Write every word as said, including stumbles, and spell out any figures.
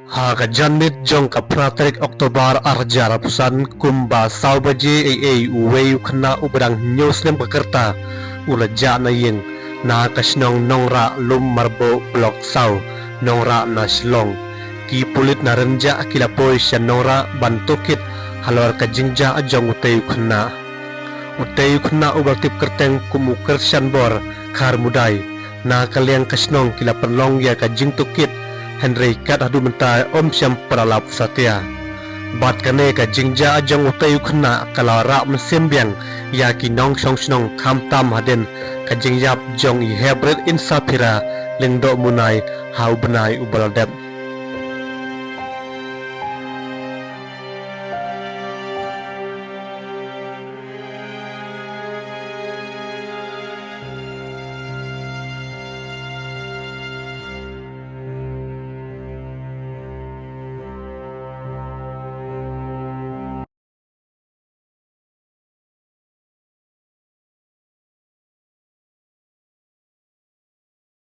Ha ka janmiet jong ka phra tarik October arhajar arphew san, kumba saw baje eiei, uwei u khynnah uba dang hynñiew snem ka rta u la jah na ïing na ka shnong Nongrah, Lum Marboh, Block saw, Nongrah na Shillong. Ki pulit na Rynjah ki la poi sha Nongrah ban tohkit halor ka jingjah jong utei u khynnah. Utei u khynnah uba la tip kyrteng kum u Kyrshanbor Kharmudai, na ka liang ka shnong ki la pynlong ïa ka jingtohkit, hynrei kat haduh mynta ym shym pat la lap satia. Bad kane ka jingjah jong utei u khynnah ka la rah mynsiem biang ïa ki nongshong shnong, khamtam hadien ka jingïap jong i Heprit Insapira Lyngdohmunai ha u bnai uba la dep.